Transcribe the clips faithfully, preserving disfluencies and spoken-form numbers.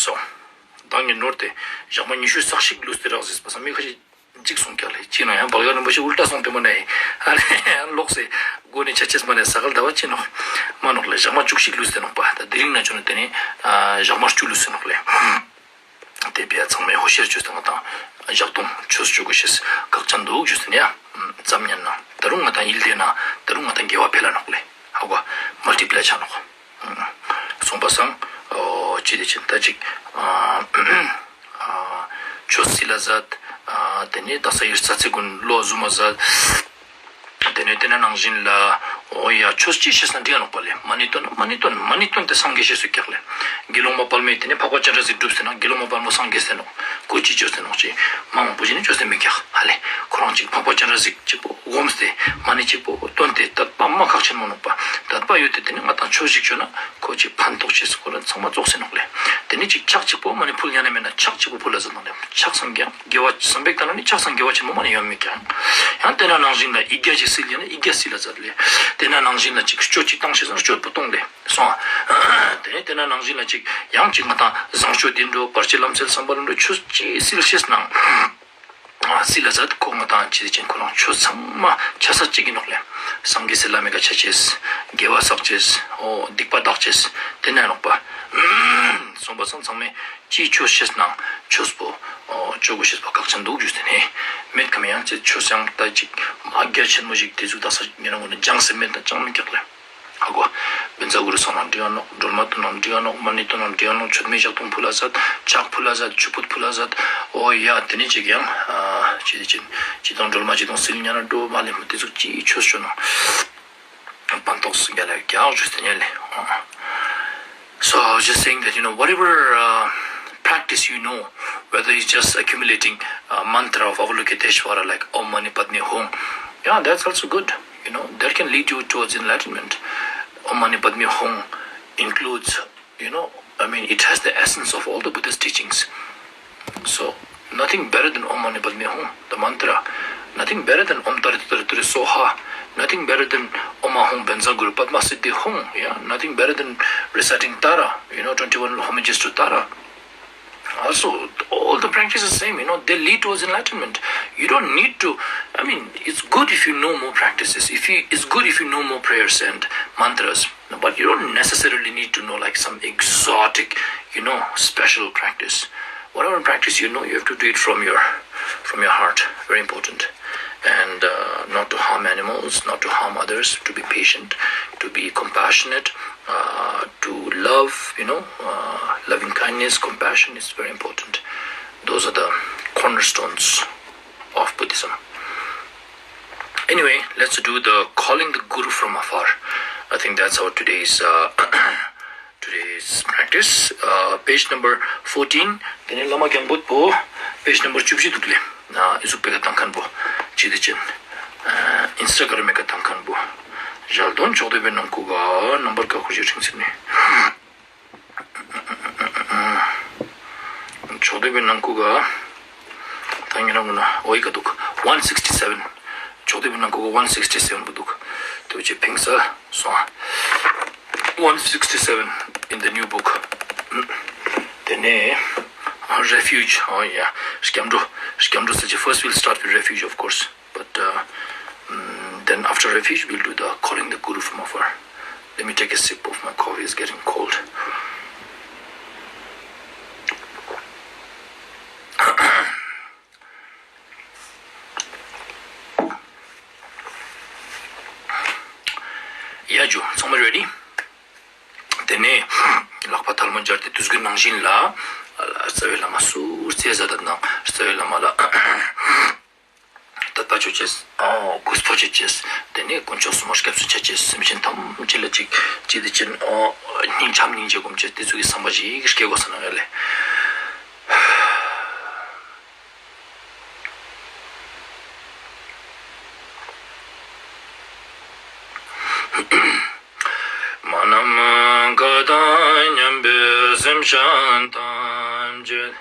སོང་། ད་ངས་ནོར་ཏེ་ཞག་མ་ཉི་ཤུ་རྩ་གཅིག་ལུས་ཏེ་རག་ཟེར་པ་སང་མི་ཁ་ཤས་གཅིག་གསུང་ཀྱག་ལེ། གཅིག་ན་ཡང་བལ་ག་རིན་པོ་ཆེ་ཨུལ་ཏ་སོང་སྟེ་མ་ནས་ཨ་ནི་ལོག་སེ་སྒོ་ནས་ཆ་ཆེས་མ་ནས་ས་གལ་ཟླ་བ་ཅི་ནོག་མ་ནོག་ལེ། ཞག་མ་བཅུ་གཅིག་ལུས་ཏེ་ནོག་པ། ད་དེ་རིང་ན་ཆོ་ན་དེ་ནས་ཞག་མ་བཅུ་ལུས་ཏེ་ནོག་ལེ། དེ་བས་ཚང་མས་ཧོ་ཤེར་བཅོས་ཏེ་ང་དང་ཞག་སྟོང་ཆོས་བཅོ་དགོས་ཤེས་ཁག་ཅན་འདུག་བཅོས་ཏེ་ནས་ཙམ་ཉན་ན་ད་རུང་ང་དང་ཡིད་བདེ་ན་ད་རུང་ང་དང་དགེ་བ་འཕེལ་ལ་ནོག་ལེ། ཧ་གོ། མལ་ཊི་པི་ལའི་ཆ་ནོག་སོང་པ་སང་། ཨོ་ཅི་དེ་ཅན་ད་ཅིག་ཨ་ཨ་ཆོས་སྲིད་ལ་ཟད། ཨ་དེ་ནས་ད་ས་ཡིར་ས་ཚེ་ཀུན་བློ་བཟུང་མ་ཟད། དེ་ནས་དེ་ན་ནང་བཞིན་ལ་ཨོ་ཡ་ཆོས་ཅི་ཤེས་ན་འདི་ཡ་ནོག་པ་ལེ། མ་ཎི་བཏོན་མ་ཎི་བཏོན་མ་ཎི་བཏོན་ཏེ་སངས་རྒྱས་ཤེས་སུ་ཀྱག་ལེ། དགེ་སློང་མ་དཔལ་མོས་དེ་ནས་འཕགས་པ་སྤྱན་རས་གཟིགས་སྒྲུབ་ཟེར་ན་དགེ་སློང་མ་དཔལ་མོ་སངས་རྒྱས་ཟེར་ནོག་ཀོ་ཅི་བཅོས་ཟེར་ནོག་ཅི་མང་པོ་ཞིག་ནི་བཅོས་ཟེར་མི་ཀྱག་ཧ་ལེ། ཁོ་རང་ཅིག་འཕགས་པ་སྤྱན་རས་གཟིགས་གཅིག་པོ་སྒོམས་ཏེ་མ་ཎི་གཅིག་པོ་བཏོན་ཏེ་དད་པ་མ་ཁག་ཆེན་མོ་ནོག་པ། དད་པ་ཡོད་དེ་དེ་ནི་ང་དང་ཆོས་ཤིག་བཅོས་ན་ཁོ་ཅིག་ཕན་ཐོགས་ཆེ་སུ་ཁོ་རང་ཚང་མ་རྫོགས་ཟེར་ནོག་ལེ། དེ་ནི་ཅིག་ཕྱག་གཅིག་པོ་མ་ཎི་ཕུལ་ཉན་ན་མེད་ན་ཕྱག་གཅིག་པོ་ཕུལ་ལ་ཟེར་ནོག་ལེ། ཕྱག་སངས་རྒྱས་དགེ་བ་བསམ་པའི་ལྟ་ན་ནི་ཕྱག་སངས་དགེ་བ་ཆེན་མོ་མ་ནི་ཡོང་མི་ཀྱང་། ཡང་དེ་ན་ནང་བཞིན་ལ་ཡིག་བརྒྱ་ཅིག་སིལ་ཡིན་ན་ཡིག་བརྒྱ་སིལ་ལ་མཛད་ལེ། དེ་ན་ནང་བཞིན་ལ་ཅིག་སྤྱོད་ཅིག་བཏང་ཤེས་ན་སྤྱོད་པོ་གཏོང་ལེ། སོང་ཨ། དེ་ནས་དེ་ན་ནང་བཞིན་ལ་ཅིག་ཡང་ཅིག་ང་དང་བཟང་སྤྱོད་འདི་འགྲོ་བར་ཆད་ལམ་སེལ་བསམ་པ་ལ་འགྲོ་ཆོས་ཅི་སིལ་ཤེས་ནང་། སིལ་ལ་མཛད་ཁོ་ང་དང་ཅི་ཅན་ཁོ་རང་ཆོས་ཚང་མ་ཆ་ས་གཅིག་གི་ནོག་ལེ། སངས་རྒྱས་སི་བླ་མེད་ཀ་ཆ་ཅེས། དགེ་བ་བསགས་ཅེས། ཨོ་སྡིག་པ་དག་ཅེས། དེ་ན་ནོག་པ། སོང་པ་སང་ཚང་མས་ཅིའི་ཆོས་ཤེས་ནང་ཆོས་པོ། ཨོ་ཆོས་གོ་ཤེས་པ་ཁག་ཅན་འདུག་རྒྱུ་ཟེར་ནས། མེད་ཁ་མེད་ཡང་ཚེ་ཆོས་ཡང་ལྟ་ཅིག་མ་རྒྱ་ཆེན་མོ་ཞིག་དེ་ཚུགས་དག་ས་ཉེ་རང་ངོ་ནས་སྦྱངས་སེ་མེད་ད་ཅང་མི་ཀྱག་ལེ། ཧ་གོ། བཛྲ་གུ་རུ་སོང་ན་འགྲིག་ག་ནོག་སྒྲོལ་མ་བཏོན་ན་འགྲིག་ག་ནོག་མ་ཎི་བཏོན་ན་འགྲིག་ག་ནོག་མཆོད་མེ་ཞག་སྟོང་ཕུལ་ལ་ཟད། ཕྱག་ཕུལ་ལ་ཟད། ཆུ་ཕུད་ཕུལ་ལ་ཟད། ཨོ་ཡ་དེ་ནས་ཅིག་ཡང་ཨ་ཅི་དེ་ཅན་ཅི་དང་སྒྲོལ་མ་ཅི་དང་སིལ་ཉན་ན་འགྲོ་མ་ལེ་མོ་དེ་ཚུགས་ཅིའི་ཆོས་ཆོས་ནང་། ཕན་ཐོགས་སུ་རྒྱ་ལ་རྒྱག་ཞུ་སྟེ་ཉན་ལེ། So I was just saying that, you know, whatever uh, practice you know, whether it's just accumulating a mantra of Avalokiteshvara like Om Mani Padme Hum, yeah, that's also good. You know, that can lead you towards enlightenment. Om Mani Padme Hum includes, you know, I mean, it has the essence of all the Buddhist teachings. So, nothing better than Om Mani Padme Hum, the mantra. Nothing better than Om Tari Tari Tari Soha. Nothing better than Om Ahum Benza Guru Padma Siddhi Hum. Yeah, nothing better than reciting Tara, you know, twenty-one homages to Tara. Also, all the practices are same, you know, they lead towards enlightenment. You don't need to, I mean, it's good if you know more practices. If you, it's good if you know more prayers and mantras. But you don't necessarily need to know like some exotic, you know, special practice. Whatever practice you know, you have to do it from your from your heart. Very important. And uh, not to harm animals, not to harm others, to be patient, to be compassionate, uh, to love, you know, uh, loving kindness, compassion is very important. Those are the cornerstones of Buddhism. Anyway, let's do the calling the Guru from afar. I think that's our today's uh, today's practice. Uh, page number fourteen. དེ་ནས་བླ་མ་རྒྱང་བུད་པོ་page number བཅུ་བཞི་འདུག་ལེ། ཨ་ཨི་ཟུག་པེ་ཀ་བཏང་མཁན་པོ་ཅི་དེ་ཅན། ཨ་ཨིན་སི་ཊ་གྷ་རམ་མེ་ཀ་བཏང་མཁན་པོ། ཞལ་འདོན་ཕྱོགས་བསྡུས་པའི་ནང་ཁུག་ག་ནམ་བར་ཀ་ཁུ་ཞིག་ཁྲིང་ཟེར་ནས། ཕྱོགས་བསྡུས་པའི་ནང་ཁུག་ག་ད་ཉེ་རང་ངོ་ན་ཨོ་ཡི་ག་འདུག one sixty seven. ཕྱོགས་བསྡུས་པའི་ནང་ཁུག་ག one sixty seven པོ་འདུག་དེ་བྱས་ཕིང་ས་སོང་ཨ། One sixty seven in the new book. དེ་ནས་refuge. Oh yeah. སྐྱབས་འགྲོ། སྐྱབས་འགྲོ་ཟེར་གྱི། First we'll start with refuge, of course. But uh, mm, then after refuge, we'll do the calling the Guru from afar. Let me take a sip of my coffee, it's getting cold. ཡ་ཇུ་ཚང་མ་ready། དེ་ནས་ལག་པ་ཐལ་མོ་སྦྱར་ཏེ་དུས་ཀྱི་ནང་བཞིན་ལ་རྩ་བའི་བླ་མ་སུ་རྩེ་ཟ་དང་རྩ་བའི་བླ་མ་ལ་དད་པ་ཆོས་ཅེས། གུས་པ་ཆོས་ཅེས། དེ་ནས་དཀོན་མཆོག་གསུམ་མ་སྐྱབས་སུ་ཆ་ཅེས། སེམས་ཅན་ཐམས་ཅད་ལ་ཅིག་ཅི་དེ་ཅན་སྙིང་བྱམས་སྙིང་རྗེ་སྒོམ་ཅེས། དེ་ཚོ་གི་བསམ་པ་ཞིག་སྐྱེ་དགོས་ས་ན་ཡ་ལེ། མ་ནམ་མཁའ་དང་མཉམ་པའི་སེམས་ཅན་ཐམས་ཅད།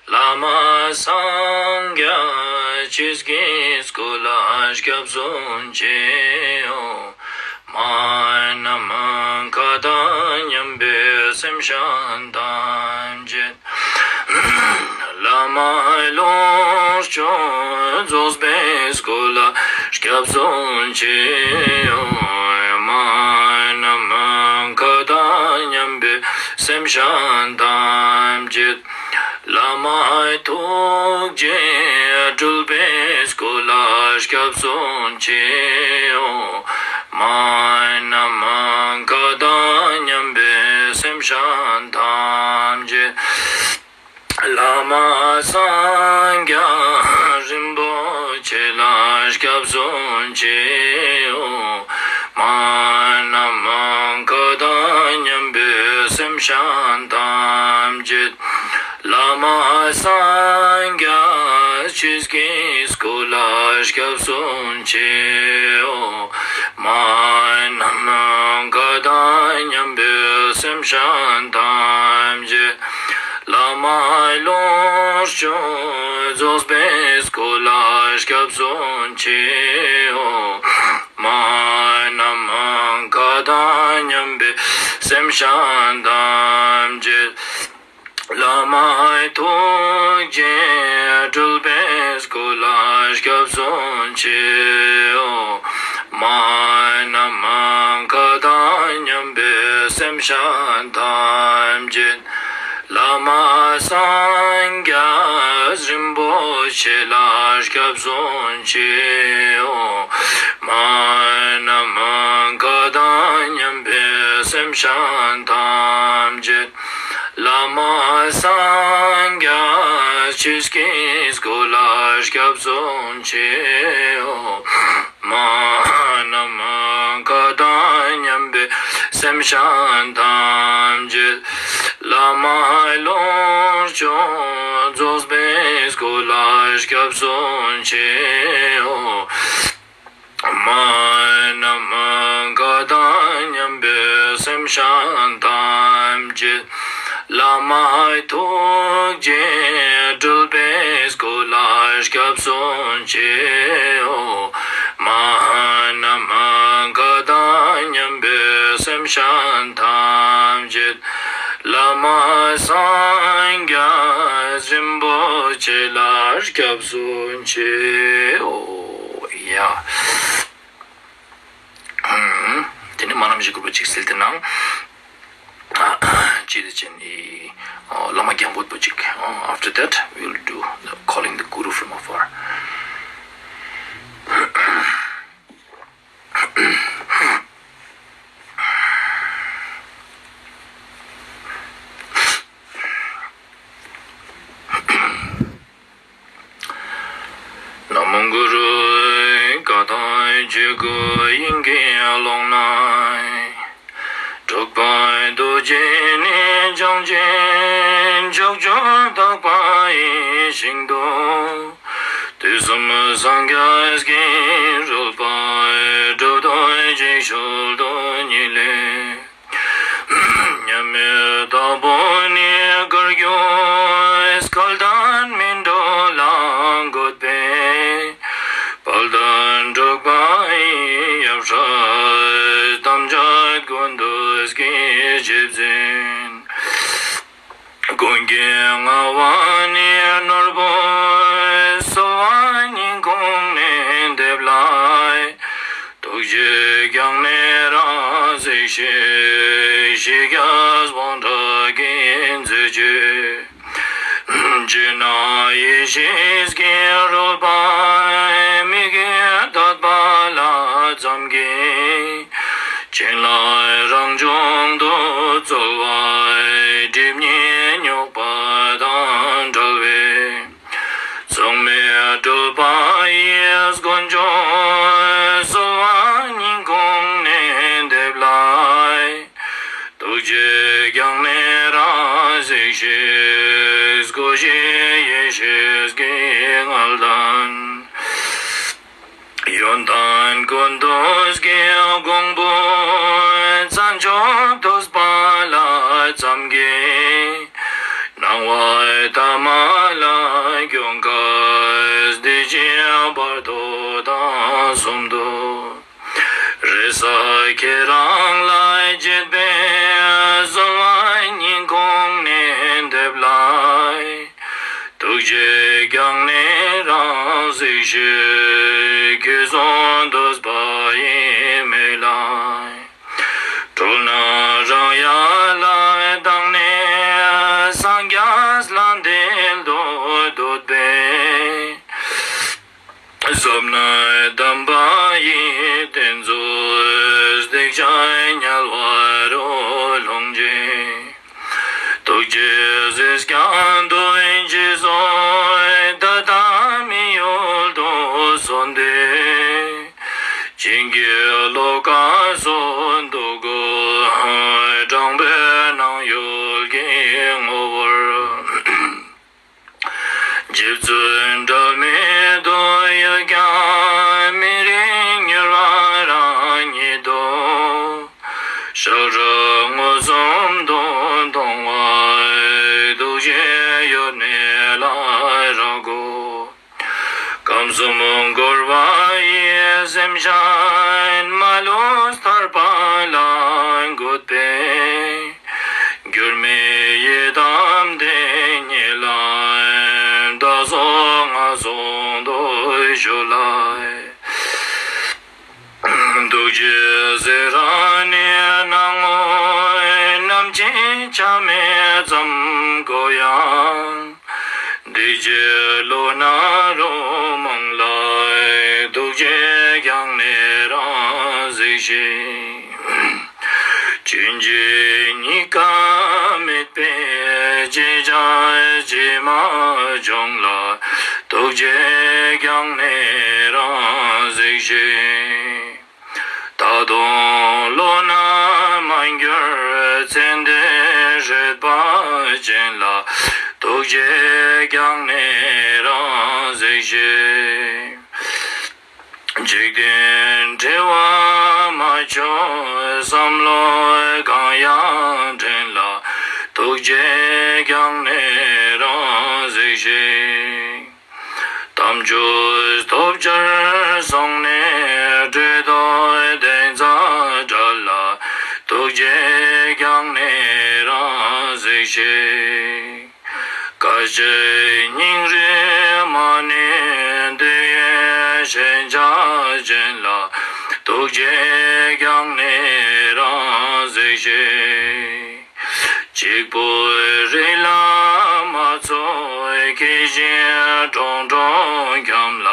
བླ་མ་སངས་རྒྱས་ཆོས་ཀྱི་སྐུ་ལ་སྐྱབས་སུ་མཆིའོ། མ་ནམ་མཁའ་དང་མཉམ་པའི་སེམས་ཅན་ཐམས་ཅད། བླ་མའི་ལོངས་སྤྱོད་རྫོགས་པའི་སྒོ་ལ་སྐྱབས་སུ་མཆིའོ། མ་ཎི་མ་ག་དང་མཉམ་པའི་སེམས་ཅན་ཐམས་ཅད། བླ་མའི་ཐུགས་རྗེས་སྤྲུལ་པའི་སྐུ་ལ་སྐྱབས་སུ་མཆིའོ། མ་ཎི་མ་ག་དང་མཉམ་པའི་སེམས་ཅན་ཐམས་ཅད། བླ་མ་སངས་རྒྱས་རིན་པོ་ཆེ་ལ་སྐྱབས་སུ་མཆིའོ། མ་ཎི་མ་ག་དང་མཉམ་པའི་སེམས་ཅན་ཐམས་ཅད། བླ་མ་སངས་རྒྱས་ཆོས་ཀྱི་སྐུ་ལ་སྐྱབས་སུ་མཆིའོ། མ་ཎི་མ་ག་དང་མཉམ་པའི་སེམས་ཅན་ཐམས་ཅད། བླ་མ་ལོངས་སྤྱོད་རྫོགས་པའི་སྐུ་ལ་སྐྱབས་སུ་མཆིའོ། མ་ཎི་མ་ག་དང་མཉམ་པའི་སེམས་ཅན་ཐམས་ཅད། བླ་མའི་ཐུགས་རྗེས་སྤྲུལ་པའི་སྐུ་ལ་སྐྱབས་སུ་མཆིའོ། མ་ཎི་མ་ག་དང་མཉམ་པའི་སེམས་ཅན་ཐམས་ཅད། བླ་མ་སངས་རྒྱས་རིན་པོ་ཆེ་ལ་སྐྱབས་སུ་མཆིའོ། མ་ཎི་མ་ག་དང་མཉམ་པའི་སེམས་ཅན་ཐམས་ཅད། བླ་མ་སངས་རྒྱས་ཆོས་ཀྱི་སྐུ་ལ་སྐྱབས་སུ་མཆིའོ། མ་ཎི་མ་ག་དང་མཉམ་པའི་སེམས་ཅན་ཐམས་ཅད། བླ་མ་ལོངས་སྤྱོད་རྫོགས་པའི་སྐུ་ལ་སྐྱབས་སུ་མཆིའོ། མ་ཎི་མ་ག་དང་མཉམ་པའི་སེམས་ཅན་ཐམས་ཅད། བླ་མའི་ཐུགས་རྗེས་སྤྲུལ་པའི་སྐུ་ལ་སྐྱབས་སུ་མཆིའོ། མ་ཎི་མ་ག་དང་མཉམ་པའི་སེམས་ཅན་ཐམས་ཅད། བླ་མ་སངས་རྒྱས་རིན་པོ་ཆེ་ལ་སྐྱབས་སུ་མཆིའོ། ཡ། དེ་ནས་སྨོན་ལམ་བཞི་དགུ་པ་གཅིག་སེལ་ཏེ་ནང་། ཅི་དེ་ཅན་ནི་བླ་མ་རྒྱང་བུད་པ་གཅིག After that, we will do the calling the guru from afar. ན་མོ་གུ་རུ། བཀའ་དང་ཆོས་སྐུ་དབྱིངས་ཀྱི་ཀློང་ན། འཁྲུག་པའི་འདུ་བྱེད་ནི་བྱང་ཆུབ་ཕྱོགས་བཅུ་དག་པ་ཡི་ཞིང་དུ། དུས་གསུམ་སངས་རྒྱས་ཀྱི་རོལ་པ་སྒྲུབ་ཏུ་ཅིག་ཤུལ་དུ་ཉིད་ལས། མཉམ་མེད་དྭགས་པོ་ནས་བཀའ་བརྒྱུད་སྐལ་ལྡན་སྨིན་གྲོལ་ལ་འགོད་པའི། དཔལ་ལྡན་འབྲུག་པ་ཡི་ཡབ་སྲས་ཐམས་ཅད་ཀུན་ཏུ་སྐྱེས་ཀྱི་རྗེས་འཛིན། ཀུན་གྱི་མངའ་དབང་ནི་ནོར་བུ་གསོལ་བ་སྙིང་ཁོང་ནས་འདེབས་ལ། ཐུགས་རྗེས་བསྐྱངས་ནས་རང་གཟིགས་ཤིག །ཤཱཀྱ་དབང་དྲག་གིས་མཛད་ཀྱི། སྤྱན་ནི་ཡེ་ཤེས་ཀྱི་རོལ་པ་མིག་གིས་ཐོས་པ་ལྷ་ཙམ་གྱིས། སྤྱན་ལ་རང་བྱུང་དུ་གསོལ་བ་སྒྲིབ་གཉིས་རྙོག་པ་དང་བྲལ་བའི། མཚུངས་མེད་སྤྲུལ་པ་ཡི་དཀོན་མཆོག་གསོལ་བ་སྙིང་ཁོང་ནས་འདེབས་ལ། ཐུགས་རྗེས་བསྐྱངས་ནས་རང་གཟིགས་ཤིག །སྐུ་བཞི་ཡེ་ཤེས་ཀྱི་མངལ་ལྡན། ཡོན་ཏན་ཀུན་ཏུ་སྐྱེས་ཀོང་བུ་རྩྭ་མཆོག་ཏུ་སྤར་ལྷ་ཙམ་གྱིས། སྣང་བའི་མཐའ་མ་ལ་ཀུན་དགའ་བདེ་ཆེན་བར་དོ་དང་གསུམ་དུ། རེ་ས་ཁྱེད་རང་ལ་བྱེད་པའི་གསོལ་བ་སྙིང་ཁོང་ནས་འདེབས་ལ། ཐུགས་ རྗེས་ཀྱང་ནི་རང་གཟིགས་ཤིག་ཁྱོད་གསུང་ཐོས་པ་ཡིས་མི་ལང་། གྲོལ་ན་རང་ཡར་ལ་བཏང་ནས་སངས་རྒྱས་ལ་འདི་ལྟར་འདོད་པས། བསོད་ནམས་དམ་པ་ཡིས་དེ་ཚོ་སྡིག་བྱས་དམྱལ་བ་རུ་ལྷུང་བྱས། ཐུགས་རྗེས་གཟིགས་ཀྱང་དོན་ཅི་སོང་ད་ལྟ་མི་ཡུལ་དུ་སོང་སྟེ། བྱིན་གྱིས་རློབ་ག་སོགས་འདུག་གོ། དྲང་པོའི་སྣང་ཡུལ་གྱི་ངོ་བོར། རྗེ་བཙུན་སྒྲོལ་མའི་དོན་ཡོད་ཀྱང་མི་རིགས་མྱུར་བ་རང་ཉིད་དོ། ཤ་ར་མངོན་སུམ་དུ་མཐོང་བ་ཐུགས་རྗེ་ཡོད་ནས་ལ་རག་གོ། ཁམས་གསུམ་འཁོར་བ་ཡི་སེམས་ཅན་མ་ལུས་ཐར་པ་ལ་འགོད་པའི། འགྱུར་མེད་ཡི་དམ་དེ་ཉིད་ལ་བདག་སོགས་ངན་སོང་དུ་ཞུགས་ལ། ཐུགས་རྗེས་གཟིགས་རང་ཉིད་སྣང་ངོ་ནམ་མཁའི་ཆ་མེད་ཙམ་གོ་ཡང་། འདི་ཕྱི་བློ་སྣ་རུ་མང་ལ་ཐུགས་རྗེས་ཀྱང་ནི་རང་གཟིགས་ཤིག་ཕྱིན་ཅི་གཉིས་ཀ་མེད་པའི་ཅི་བྱ་ཅི་མ་བྱུང་ལ་ཐུགས་རྗེས་ཀྱང་ནི་རང་གཟིགས་ཤིག་ད་དུང་བློ་སྣ་མ་འགྱུར་ཚེ་འདིར་སྲིད་པ་ཅན་ལ་ཐུགས་རྗེས་ཀྱང་ནི་རང་གཟིགས་ཤིག་འཇིག་རྟེན་བྲལ་བ་མ་བྱུང་བསམ་བློ་གང་ཡང་དྲན་ལ་ཐུགས་རྗེས་ཀྱང་ནི་རང་གཟིགས་ཤིག་དམ་ཆོས་ཐོབ་བྱར་སོང་ནས་བྲོས་ཐོབ་དེ་ཚ་དྲག་ལ་ཐུགས་རྗེས་ཀྱང་ནི་རང་གཟིགས་ཤིག་ཀ་ཅི་སྙིང་རེ་མ་ནི་འདོད་ཡོན་ཞེན་ཆགས་ཅན་ལ་ཐུགས་རྗེས་ཀྱང་ནི་རང་གཟིགས་ཤིག་གཅིག་པུའི་རིགས་ལ་མ་ཚོགས་ཁྱེད་བཞིན་གྲོང་གྲོང་འཁྱམས་ལ་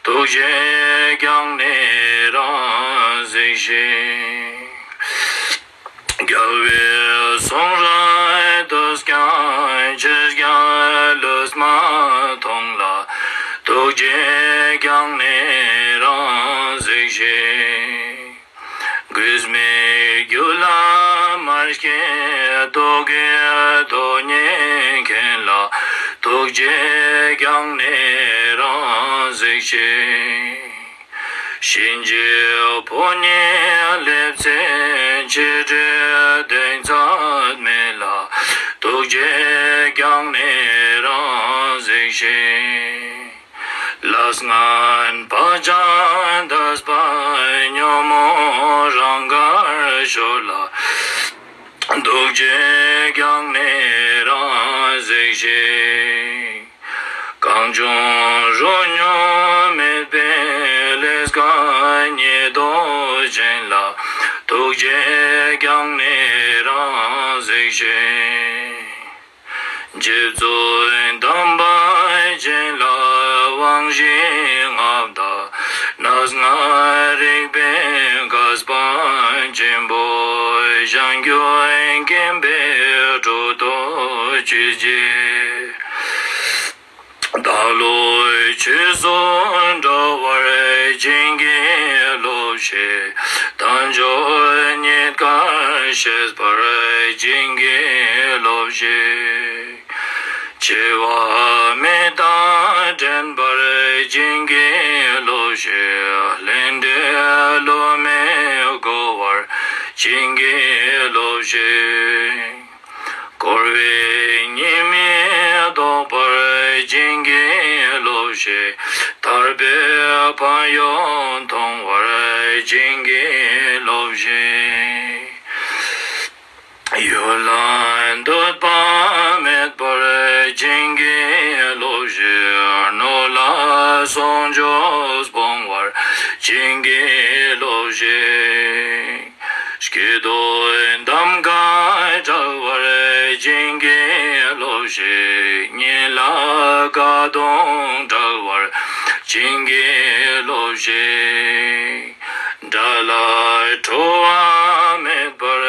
ཐུགས་རྗེས་ཀྱང་ནི་རང་གཟིགས་ཤིག་རྒྱལ་བའི་གསུང་རབ་ཏུ་ཀྱང་ཕྱིར་ཀྱང་ལུས་མ་མཐོང་ལ་ཐུགས་རྗེས་ཀྱང་ནི་རང་གཟིགས་ཤིག་གོས་མེད་རྒྱུ་ལ་མ་སྐྱེས་རྟོག་གེའི་སྟོང་ཉིད་མཁྱེན་ལ་ཐུགས་རྗེས་ཀྱང་ནི་རང་གཟིགས་ཤིག་གཤིན་རྗེའི་ཕོ་ཉའི་ལེབ་རྩེ་ཕྱི་དྲོའི་གདེང་ཚད་མེད་ལ་ཐུགས་རྗེས་ཀྱང་ནི་རང་གཟིགས་ཤིག་ལས་ངན་བག་ཅན་འདས་པ་ཉོན་མོངས་རང་གར་ཤོར་ལ། ཐུགས་རྗེས་ཀྱང་ནི་རང་གཟིགས་ཤིག་གང་བྱུང་རོ་མྱོང་མེད་པའི་ལས་ཀྱི་ཉེས་ལྟུང་ཅན་ལ་ཐུགས་རྗེས་ཀྱང་ནི་རང་གཟིགས་ཤིག་རྗེ་བཙུན་དམ་པ་ཅན་ལ་དབང་བཞི་མངའ་བདག་གནས་ལྔ་རིག་པའི་མཁས་པ་ཆེན་པོ་ཞང་རྒྱུའི་མཁན་པོའི་དྲུང་དུ་བཅར་གྱིས། བདག་བློ་ཆོས་སུ་འགྲོ་བར་བྱིན་གྱིས་རློབས་ཤིག་དལ་འབྱོར་རྙེད་དཀའ་ཤེས་པར་བྱིན་གྱིས་རློབས་ཤིག་འཆི་བ་མེད་པ་དྲན་པར་བྱིན་གྱིས་རློབས་ཤིག་ལས་འབྲས་བསླུ་མེད་གོ་བར་བྱིན་གྱིས་རློབས་ཤིག་འཁོར་བའི་ཉེས་དམིགས་ཟློག་པར་བྱིན་གྱིས་རློབས་ཤིག་ཐར་པའི་ཕན་ཡོན་མཐོང་བར་བྱིན་གྱིས་རློབས་ཤིག་ཡུལ་ལ་འདོད་པ་མེད་པར་བྱིན་གྱིས་རློབས། གསོག་འཇོག་སྤོང་བར་བྱིན་གྱིས་རློབས་ཤིག། སྐྱིད་སྡུག་གདམས་ངག་བསྒྲལ་བར་བྱིན་གྱིས་རློབས་ཤིག། གཉིད་ལས་དགའ་སྟོན་བསྒྲལ་བར་བྱིན་གྱིས་རློབས་ཤིག། དགྲ་ལ་ཁྲོ་བ་མེད་པར་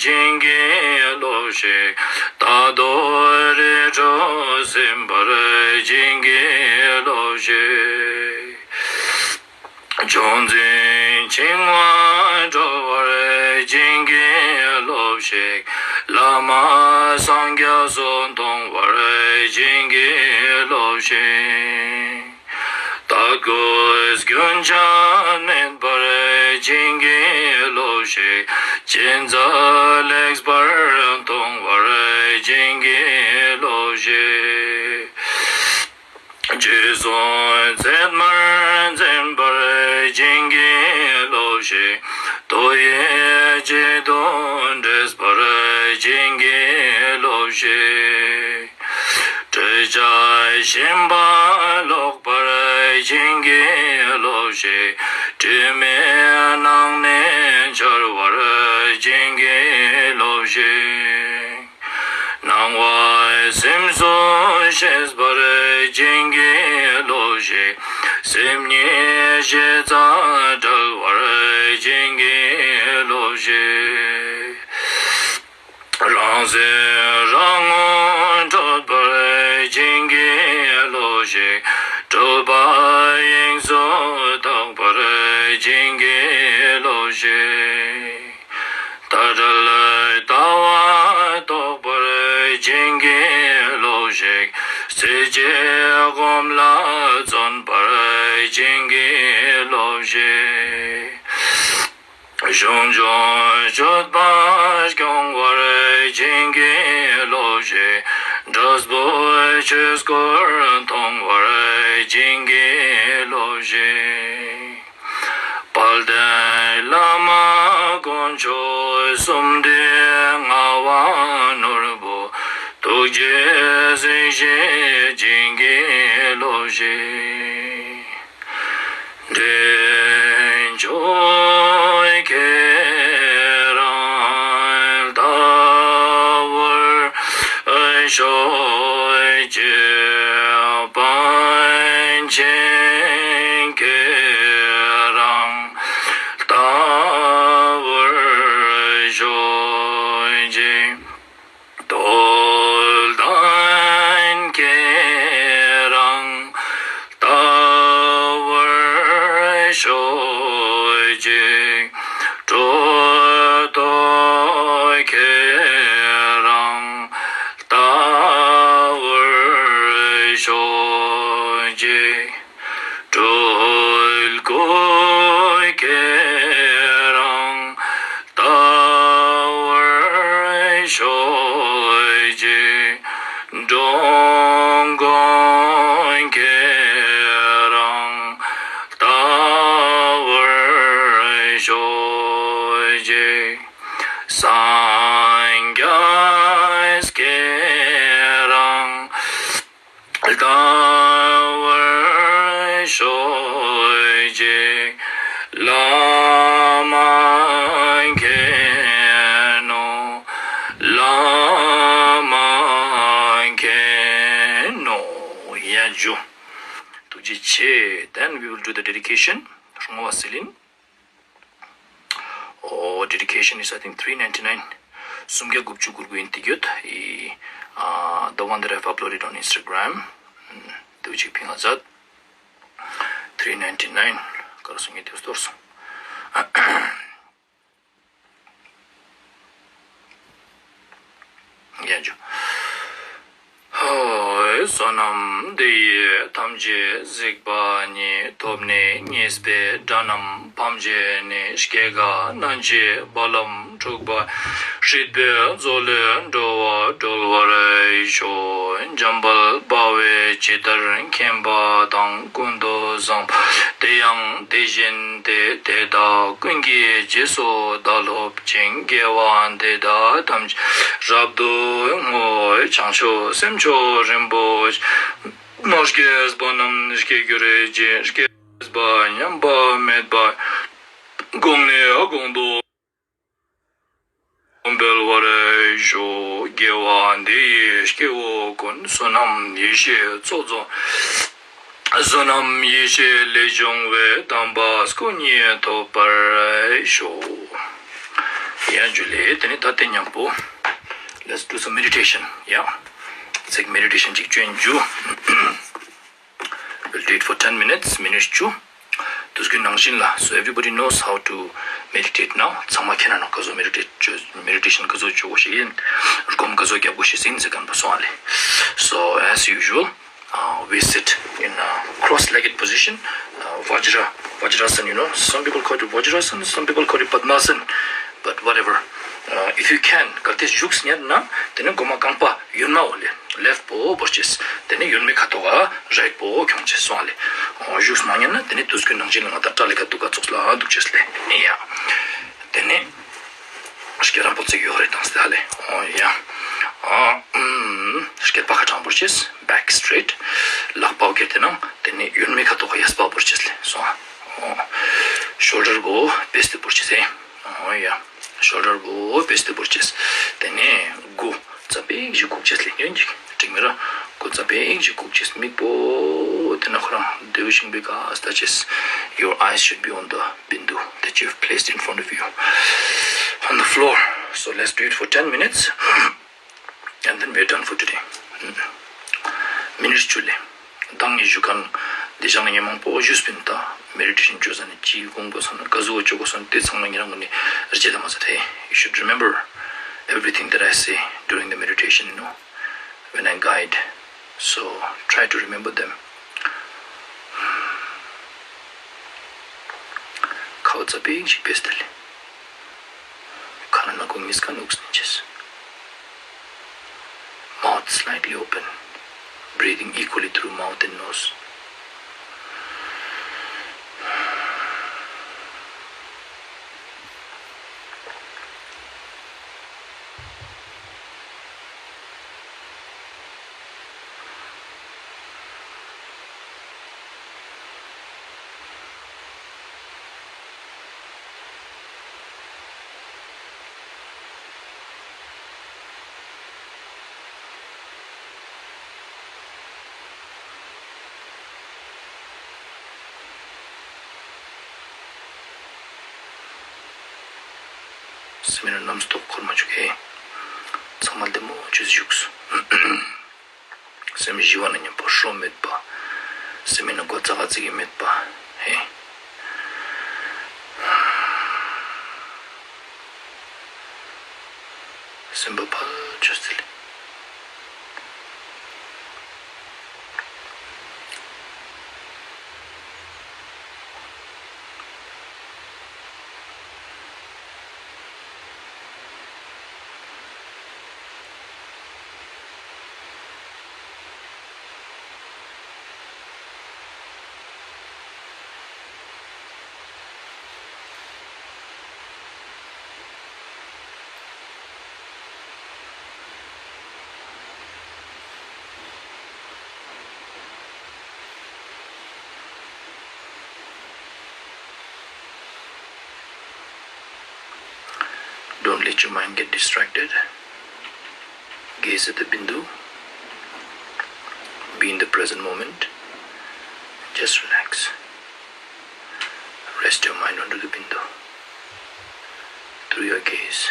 བྱིན་གྱིས་རློབས་ཤིག། རྟག་ཏུ་རི་ཁྲོད་ཟིན་པར་བྱིན་གྱིས་རློབས་ཤིག། ཕྱོགས་འཛིན་འཆིང་བ་སྒྲོལ་བར་བྱིན་གྱིས་རློབས་ཤིག། བླ་མ་སངས་རྒྱས་སུ་མཐོང་བར་བྱིན་གྱིས་རློབས་ཤིག། རྟག་ཏུ་རྒྱུན་ཆད་མེད་པར་བྱིན་གྱིས་རློབས་ཤིག། ཅི་མཛད་ལེགས་པར་མཐོང་བར་བྱིན་གྱིས་རློབས་ཤིག། རྗེས་སུ་ཚད་མར་འཛིན་པར་བྱིན་གྱིས་རློབས་ཤིག། དོ་ཡི་གཅིག་ཏུ་འདྲེས་པར་བྱིན་གྱིས་རློབས་ཤིག། འདྲེས་བྱ་ཞེན་པ་ལོག་པར་བྱིན་གྱིས་རློབས་ཤིག། དྲི་མེད་སྣང་ནས་འཆར་བར་བྱིན་གྱིས་རློབས་ཤིག། སྣང་བ་སེམས་སུ་ཤེས་པར་བྱིན་གྱིས་རློབས་ཤིག། སེམས་ཉིད་ཤེས་རྩལ་བྲལ་བར་བྱིན་གྱིས་རློབས་ཤིག། རང་སེམས་རང་ངོ་འཕྲོད་པར་བྱིན་གྱིས་རློབས་ཤིག། སྤྲུལ་པ་དབྱིངས་སུ་དག་པར་བྱིན་གྱིས་རློབས་ཤིག། མཐའ་བྲལ་ལྟ་བ་རྟོགས་པར་བྱིན་གྱིས་རློབས་ཤིག། སྲིད་ཞིའི་སྒོམ་ལ་བརྩོན་པར་བྱིན་གྱིས་རློབས་ཤིག། ཞུམ་འཇུག་སྤྱོད་པ་སྐྱོང་བར་བྱིན་གྱིས་རློབས་ཤིག། འབྲས་བུ་ཆོས་སྐུར་མཐོང་བར་བྱིན་གྱིས་རློབས་ཤིག། དཔལ་ལྡན་བླ་མ་དཀོན་མཆོག་གསུམ་ལྡན་ངག་དབང་ནོར་བུ་ཐུགས་རྗེས་གཟིགས་ཤིག། བྱིན་གྱིས་རློབས་ཤིག། འདྲེན་མཆོག་ཁྱེད་རང་ལྟ་བར་ཤོག་ཅིག། པཎ་ཆེན་ཁྱེད་རང་ལྟ་བར་ཤོག་ཅིག། རྡོར་གདན་ཁྱེད་རང་ལྟ་བར་ཤོག་ཅིག། གྲོ་ཐོག་ཁྱེད་རང་ལྟ་བར་ཤོག་ཅིག། སྤྲུལ་སྐུ་ཁྱེད་རང་ལྟ་བར་ཤོག་ཅིག། འགྲོ་མགོན་ཁྱེད་རང་ལྟ་བར་ཤོག་ཅིག། སངས་རྒྱས་ཁྱེད་རང་ལྟ་བར་ཤོག་ཅིག། བླ་མ་མཁྱེན་ནོ། བླ་མ་མཁྱེན་ནོ། ཡ་ཇུ། ཐུགས་རྗེ་ཆེ། Then we will do the dedication. བསྔོ་བ་སི་ལིན། Oh, dedication is, I think, three ninety nine. སུམ་བརྒྱ་དགུ་བཅུ་གོ་དགུ་ཡིན་ཏེ་ཡོད། ཨི། ཨ། The one that I've uploaded on Instagram. ཨམ། དེ་བ་ཅིག་ཕིང་ང་མཛད། Three ninety nine. ག་རེ་གསུང་གི་དེ་སྟོར་སོང་། ཡ་ཇུ། ཧོ། བསོད་ནམས་འདི་ཡིས་ཐམས་ཅད་གཟིགས་པ་ཉིད། ཐོབ་ནས་ཉེས་པའི་དགྲ་རྣམས་ཕམ་བྱས་ནས། སྐྱེ་རྒ་ན་འཆིའི་རྦ་རླབས་འཁྲུགས་པ། སྲིད་པའི་མཚོ་ལས་འགྲོ་བ་སྒྲོལ་བར་ཤོག། འཇམ་དཔལ་དཔའ་བོས་ཇི་ལྟར་མཁྱེན་པ་དང་། ཀུན་ཏུ་བཟང་པོ་དེ་ཡང་དེ་བཞིན་ཏེ། དེ་དག་ཀུན་གྱི་རྗེས་སུ་བདག་སློབ་ཅིང་། དགེ་བ་འདི་དག་ཐམས་ཅད་རབ་ཏུ་བསྔོ། བྱང་ཆུབ་སེམས་མཆོག་རིན་པོ་ཆེ། མ་སྐྱེས་པ་རྣམས་སྐྱེ་འགྱུར་ཅིང་། སྐྱེས་པ་ཉམས་པ་མེད་པ། གོང་ནས་གོང་དུ་འཕེལ་བར་ཤོག་དགེ་བ་འདི་ཡིས་སྐྱེ་བོ་ཀུན། བསོད་ནམས་ཡེ་ཤེས་ཚོགས་རྫོགས། བསོད་ནམས་ཡེ་ཤེས་ལས་བྱུང་བའི། དམ་པ་སྐུ་གཉིས་ཐོབ་པར་ཤོག་ཡ་ཇུ་ལེ། དེ་ནས་ད་དེ་མཉམ་པོ། Let's do some meditation. Yeah. ཚིག་མེ་ཌི་ཊེ་ཤན་ཅིག་བྱོན་རྒྱུ། We'll do it for ten minutes. མི་ནིཊ་བཅུ། དུས་རྒྱུན་ནང་བཞིན་ལ། So everybody knows how to meditate now. ཚང་མ་མཁྱེན་ན་ནོ་ག་ཟུག་མེ་ཌི་ཊེ་ཊི་བྱོས། མེ་ཌི་ཊེ་ཤན་ག་ཟུག་བྱེད་དགོས་ཤེས་ཡིན། སྒོམ་ག་ཟུག་རྒྱབ་དགོས་ཤེས་ཡིན་ཟེར་མཁན་པོ་སོང་བ་ལེ། So as usual, uh, we sit in a cross-legged position, uh, Vajra, Vajrasana, you know. Some people call it Vajrasana, some people call it Padmasana, but whatever. Uh, if you can, གལ་ཏེ་བཞུགས་ཉན་ན་དེ་ནི་མགོ་མ་རྐང་པ་གཡོན་མ་འོག་ལེ། ལེཕ་པོ་བོར་ཅེས། དེ་ནས་གཡོན་མའི་ཁ་ཐོག་ག་རའིཊ་པོ་ཁྱོང་ཅེས་སོང་ལེ། ཨོ་བཞུགས་མ་ཉན་ན་དེ་ནས་དུས་རྒྱུན་ནང་བཞིན་ལ་ང་དང་སྐྲ་ལི་ཁ་འདུག་ག་ཙོགས་ལ་འདུག་ཅེས་ལེ། ཡ། དེ་ནས་སྐེ་རིང་པོ་བརྩེགས་ཡོད་རེད་དང་སྟེ་ལེ། ཨོ་ཡ། ཨ་ཨུམ། སྐེད་པ་ཁ་དྲང་བོར་ཅེས། Back straight. ལག་པ་འོག་གེར་དེ་ནང་དེ་ནས་གཡོན་མའི་ཁ་ཐོག་ག་གཡས་པ་བོར་ཅེས་ལེ་སོང་། ཨོ། ཤོལ་ཌར་པོ་བེས་ཏེ་བོར་ཅེས་ལེ། ཨོ་ཡ། ཤོལ་ཌར་པོ་བེས་ཏེ་བོར་ཅེས། དེ་ནས་མགོ་རྩ་བེ་ཞིག་བཀུག་ཅེས་ལེ། ཡོན་ཅིག་འགྲིག་མི་ར། མགོ་རྩ་བེ་ཞིག་བཀུག་ཅེས། མིག་པོ་དེ་ན་ཁོ་རང་བདེ་བོ་ཞིག་བེ་ག་ལྟ་ཅེས། Your eyes should be on the bindu that you've placed in front of you on the floor. So let's do it for ten minutes. And then we're done for today. མི་ནིཊ་བཅུ་ལེ། མདང་ངས་ཞུ་མཁན་འདི་བཞག་ན་ངས་མང་པོ་ཞུས་པིན། ད་མེ་ཌི་ཊེ་ཤན་བྱོས་ཟ་ནས་ཅི་དགོངས་པ་སོང་ན་ག་ཟུག་བྱོས་དགོས་སོང་དེ་ཚང་མ་ཉེ་རང་ངོ་ནས་རྗེས་ལ་མ་ཟ་ཐེ། You should remember everything that I say during the meditation, you know, when I guide. So try to remember them. ཁ་བ་རྩ་བེ་ཞིག་བེས་ཏེ་ལེ། ཁ་ན་ན་ཁོ་ངིས་ཁ་ནུག་སྣེ་ཅེས། Mouth slightly open, breathing equally through mouth and nose. སེམས་ནི་རྣམ་རྟོག་འཁོར་མ་བཅུག་གེ། ཚང་མ་བདེ་མོ་བཅོས་བཞུགས། སེམས་ཞི་བ་ན་མཉམ་པོ་ཧྲོ་མེད་པ། སེམས་ནི་མགོ་ཙག་ཙིག་གི་མེད་པ། ཧེ། སེམས་པ་ཕར་བཅོས་ཟེར་ལེ། Don't let your mind get distracted. Gaze at the bindu. Be in the present moment. Just relax. Rest your mind onto the bindu through your gaze.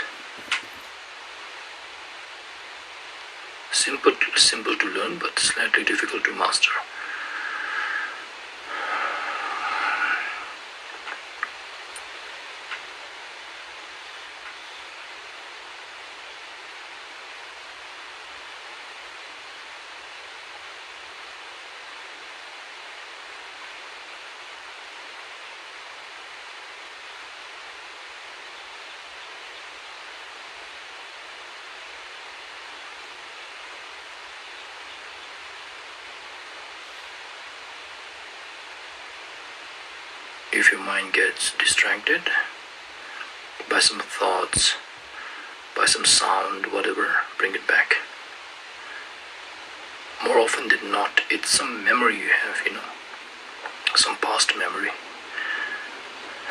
Simple, simple to learn, but slightly difficult to master. If your mind gets distracted by some thoughts, by some sound, whatever, bring it back. More often than not, it's some memory you have, you know, some past memory.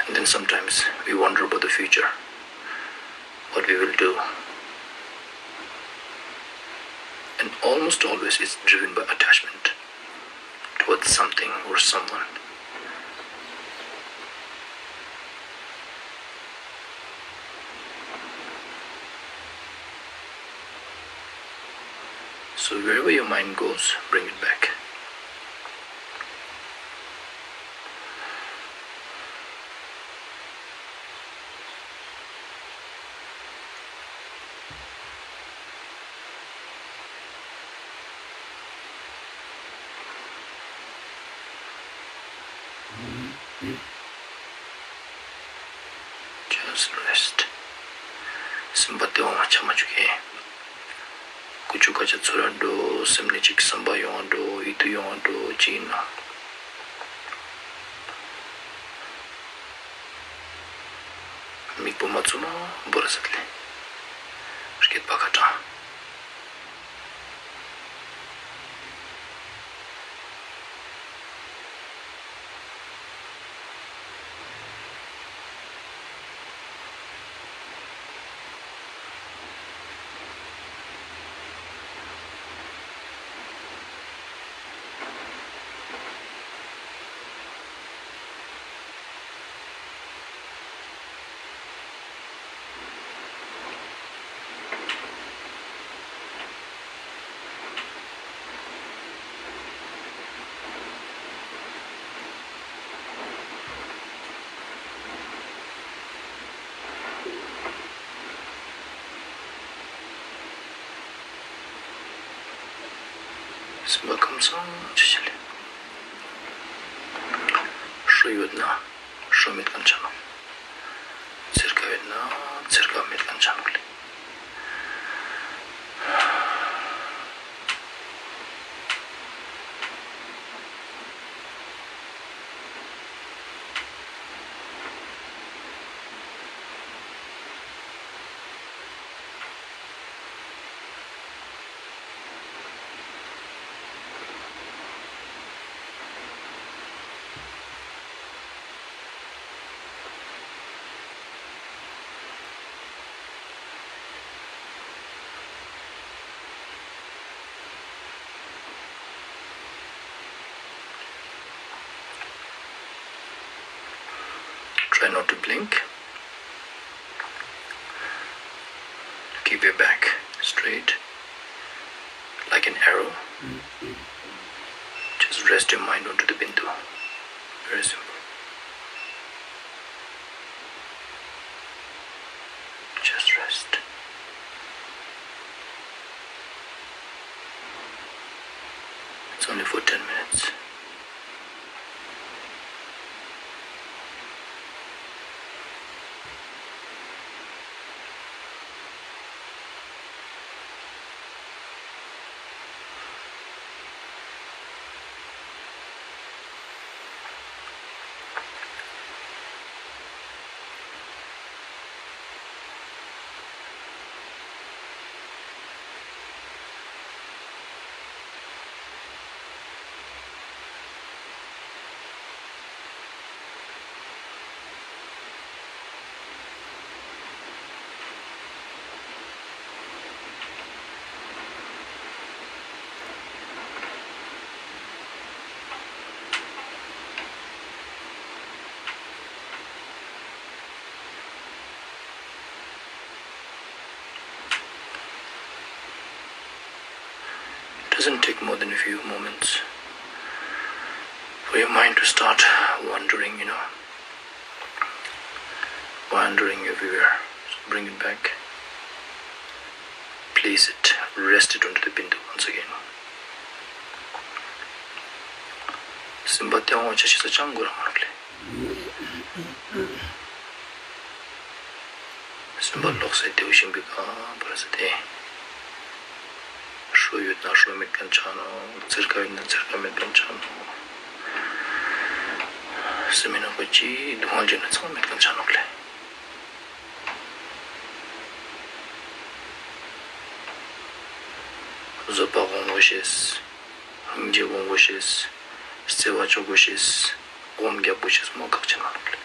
And then sometimes we wonder about the future, what we will do. And almost always it's driven by attachment towards something or someone. So wherever your mind goes, bring it back. Just rest. སེམས་པ་སྟེས་དབང་ཆ་མ་བཅུག་གི། ཀུ་ཅོ་ཀ་ཅོ་ཚུར་ར་འགྲོ། སེམས་ནས་ཅིག་བསམ་པ་ཡོང་བ་འགྲོ། ཡིད་དུ་ཡོང་བ་འགྲོ། ཅི་ཡིན་ན། མིག་པོ་མ་བཙུམ་མ་འབོར་ཟེར་ལེ། སྐེད་པ་ཁ་དྲང་། སེམས་པ་ཁམས་བཟང་ཅིག་བྱས་ལེ། ཧྲོ་ཡོད་ན་ཧྲོ་མེད་མཁན་ཆ་ནོ། འཚེར་ཁ་ཡོད་ན་འཚེར་ཁ་མེད་མཁན་ཆ་ནོ་ལེ། Try not to blink. Keep your back straight, like an arrow. Just rest your mind onto the bindu. Very simple. Just rest. It's only for ten minutes. It doesn't take more than a few moments for your mind to start wandering, you know, wandering everywhere. So bring it back. Place it, rest it onto the bindu once again. སེམས་པ་སྟེས་དབང་ཆ་ཤེས་ས་ཅང་དགོས་ར་མ་རག་ལེ། སེམས་པ་ལོག་སའི་དེའུ་ཤིང་པའི་ཁ་འབར་ས་དེ། ཧྲོ་ཡོད་ན་ཧྲོ་མེད་མཁན་ཆ་ནོ། འཚེར་ཁ་ཡོད་ན་འཚེར་ཁ་མེད་མཁན་ཆ་ནོ། སེམས་མེད་ནོ་གོ་ཅི་སྡུག་བསྔལ་ཅན་ན་ཚང་མེད་མཁན་ཆ་ནོ་ལེ། བཟོད་པ་དབང་པོ་ཤེས། སྙིང་རྗེ་སྒོམ་དགོས་ཤེས། བརྩེ་བ་བཅོ་དགོས་ཤེས། སྒོམ་རྒྱག་དགོས་ཤེས་མ་ཁག་ཆེན་མ་རེད།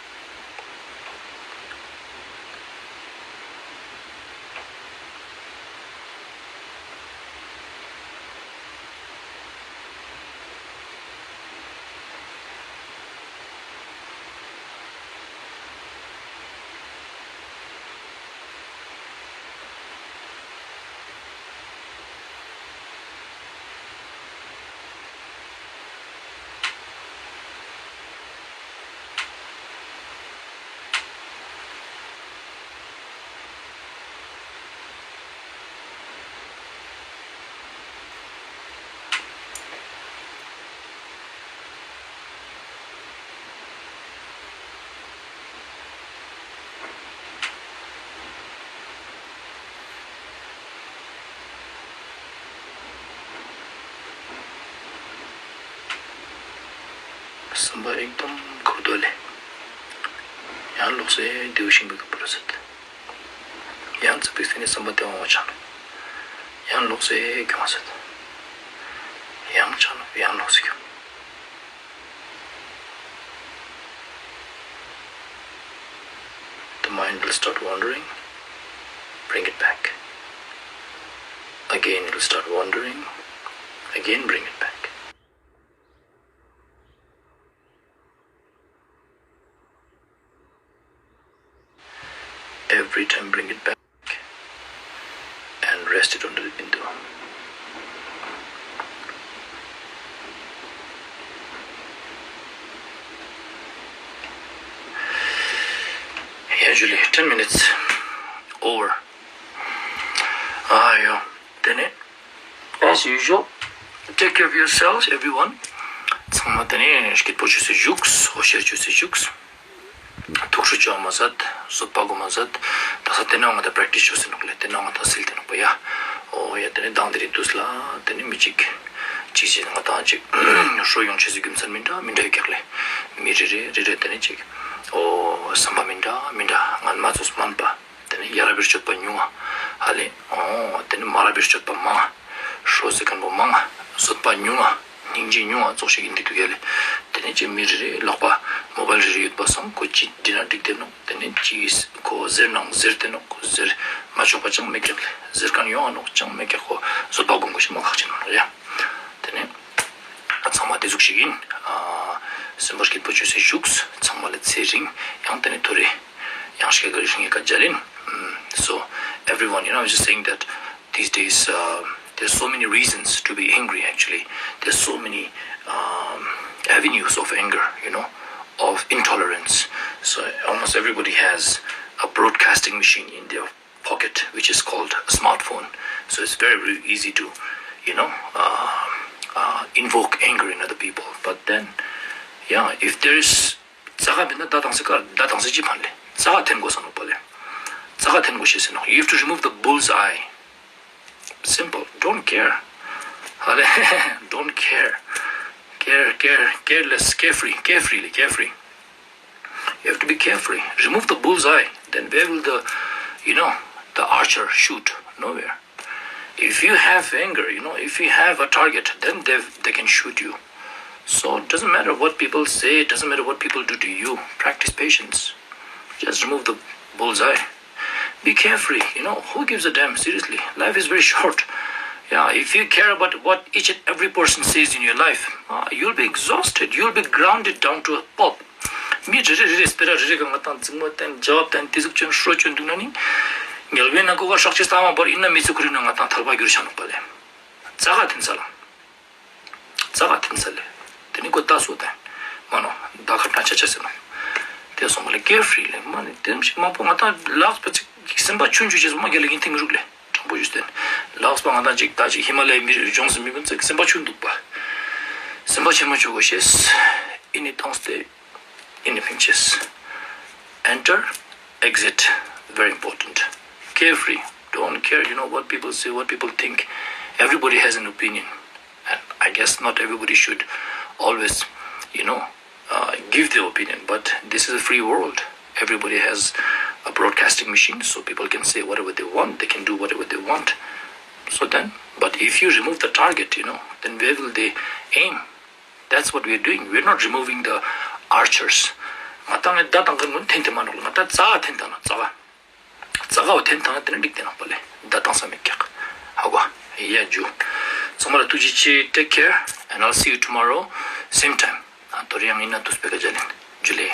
བསམ་པ་ཨེག་དམ་ཁུར་དོ་ལེ། ཡང་ལོག་སེ་དེའུ་ཤིང་བུ་གི་པུ་ར་སད། ཡང་ཙི་པིག་སེ་ནི་བསམ་པ་དེ་འོང་བ་ཆགས་ནོ། ཡང་ལོག་སེ་གྱོང་སད། ཡང་ཆགས་ནོ་ཡང་ལོག་སེ་གྱོང་། The mind will start wandering, bring it back. Again, it will start wandering, again, bring it back. Every time, bring it back and rest it on the window. Usually, ten minutes over. Ah, yeah. Then it, as usual, take care of yourselves, everyone. ཚང་མ་དེ་ནས་སྐྱིད་པོ་བྱོས་སེ་བཞུགས། འོ་ཤེར་བྱོས་སེ་བཞུགས། ཐུགས་སུ་ཆུ་མ་ཟད། བཟོད་པ་སྒོམ་མ་ཟད། ད་ས་དེ་ནས་ང་ད་པྲེག་ཊིས་བྱོས་སེ་ནོག་ལེ། དེ་ནས་ང་ད་སིལ་དེ་ནོག་པ་ཡ། འོ་ཡ། དེ་ནས་མདང་དེ་རིང་དུས་ལ་དེ་ནས་མི་གཅིག་གཅིག་བྱས་ང་ད་གཅིག་ཧྲོ་ཡོང་བྱས་སེ་རྒྱུ་མཚན་མི་འདྲ་མི་འདྲ་ཡོད་ཀྱག་ལེ། མི་རེ་རེ་རེ་རེ་དེ་ནས་གཅིག་འོ་བསམ་པ་མི་འདྲ་མི་འདྲ་ང་མ་ཚོགས་སྨན་པ། དེ་ནས་ཡ་རབས་པའི་སྤྱོད་པ་ཉུང་བ། ཧ་ལས། འོ། དེ་ནས་མ་རབས་པའི་སྤྱོད་པ་མང་བ། ཧྲོ་ཟེར་མཁན་པོ་མང་བ། བཟོད་པ་ཉུང་བ། སྙིང་རྗེ་ཉུང་བ་ཙོགས་ཤིག་ཡིན་དེ་འདུག་ཡ་ལེ། དེ་ནས་ཅིག་མི་རེ་རེ་ལག་པ་མོ་བལ་རེ་རེ་ཡོད་པ་སང་ཁོ་ཅིག་འདྲི་ན་འགྲིག་དེ་ནོག་དེ་ནས་ཅིག་ཁོ་ཟེར་ནང་ཟེར་དེ་ནོག་ཁོ་ཟེར་མ་ཆོག་པ་ཅང་མེད་ཀྱག་ལེ། ཟེར་མཁན་ཡོང་བ་ནོག་ཅང་མེད་ཀྱག་ཁོ་བཟོད་པ་སྒོམ་དགོས་ཤེས་མ་ཁག་ཆེན་མོ་ནོག་ཡ། དེ་ནས། ཚང་མ་དེ་ཟུག་ཞིག་ཡིན། ཨ། སེམས་པ་སྐྱིད་པོ་བྱོས་སེ་བཞུགས། ཚང་མ་ལ་ཚེ་རིང་། ཡང་དེ་ནས་ཐོ་རེ། ཡང་ཤི་ཀ་རིང་ཀ་ཇ་ལིན། Mm, so, everyone, you know, I was just saying that these days, uh, there's so many reasons to be angry, actually. There's so many, um, avenues of anger, you know, of intolerance. So almost everybody has a broadcasting machine in their pocket, which is called a smartphone. So it's very, very easy to, you know, uh, uh, invoke anger in other people. But then, yeah, if there is, ཙག་ག་མེད་ན་ད་དང་སེ་ཀ་ད་དང་སེ་ཅི་ཕན་ལེ། ཙག་ག་འཐེན་དགོས་ས་ནོག་པ་ལེ། ཙག་ག་འཐེན་དགོས་ཤེས་ཟེར་ནོག You have to remove the bull's eye. Simple. Don't care. ཧ་ལེ། Don't care. Care, care, careless, carefree, carefree, carefree. You have to be carefree. Remove the bull's eye. Then where will the, you know, the archer shoot? Nowhere. If you have anger, you know, if you have a target, then they, they can shoot you. So it doesn't matter what people say, it doesn't matter what people do to you. Practice patience. Just remove the bull's eye. Be carefree, you know, who gives a damn, seriously? Life is very short. Yeah, if you care about what each and every person says in your life, uh, you'll be exhausted, you'll be grounded down to a pulp. མི་རེ་རེ་རེ་རེ་སྤེ་ར་རེ་རེ་ག་ང་དང་འཛིང་མོ་བསྟན་རྒྱབ་བསྟན་དེ་ཟུག་ཅན་ཧྲོ་ཅན་འདུག་ན་ནི། ངལ་བའི་ནང་ཁོ་ག་ཧྲག་ཆེ་སྟངས་མ་བར་ཡིན་ན་མི་ཚེ་ཁོ་རིང་ན་ང་དང་ཐར་པ་འགྱུར་ཆ་ནོག་པ་ལེ། ཙག་ག་འཐེན་ས་ལ། ཙག་ག་འཐེན་ས་ལེ། དེ་ནི་ཁོ་ལྟ་སོ་དང་། མ་ནོ། ད་ཁ་ཏང་ཆ་ཆ་ཟེར་ནོ། དེ་སོང་བ་ལེ་ཀེར་ཧྥི་རི་ལེ་མ་ནི་དེ་ཞིག་མང་པོ་ང་དང་ལགས་པ་ཅིག་སེམས་པ་ཆུང་ཆུང་ཅེས་མ་རྒྱལ་ལ་ཡིན་ཐེངས་རུག་ལེ། དྲང་པོ་ཞུས་ཏེ། ལགས་པ་ང་དང་ཅིག་ད་ཅིག་ཧི་མ་ལ་ཡའི་མི་རིགས་ལྗོངས་སུ་མི་ཀུན་ཚེ་སེམས་པ་ཆུང་འདུག་པ། སེམས་པ་ཆེན་མོ་བྱོས་དགོས་ཤེས། ཨི་ནི་ཐོངས་ཏེ། ཨི་ནི་ཕིང་ཅེས། Enter, exit, very important. Carefree, don't care, you know, what people say, what people think. Everybody has an opinion. And I guess not everybody should always, you know, uh, give their opinion. But this is a free world. Everybody has a broadcasting machine, so people can say whatever they want, they can do whatever they want. So then, but if you remove the target, you know, then where will they aim? That's what we're doing. We're not removing the archers. ང་ཏང་ངི་མདའ་བཏང་མཁན་ཀུན་འཐེན་ཐེ་མ་ནོག་ང་ཏང་རྩ་འཐེན་ཐང་ན་རྩ་བ། རྩ་བ་འཐེན་ཐང་ན་དེ་ནི་འགྲིག་དེ་ནོག་པ་ལེ། མདའ་བཏང་ས་མེད་ཀྱག་ཧ་གོ། ཡ་ཇུ། ཚང་མ་ལ་ཐུགས་རྗེ་ཆེ། Take care and I'll see you tomorrow same time. ཨ་དོ་རེ་ཡང་ཡིན་ན་དུས་པེ་ཀ་ཇ་ལེན། ཇུ་ལེ།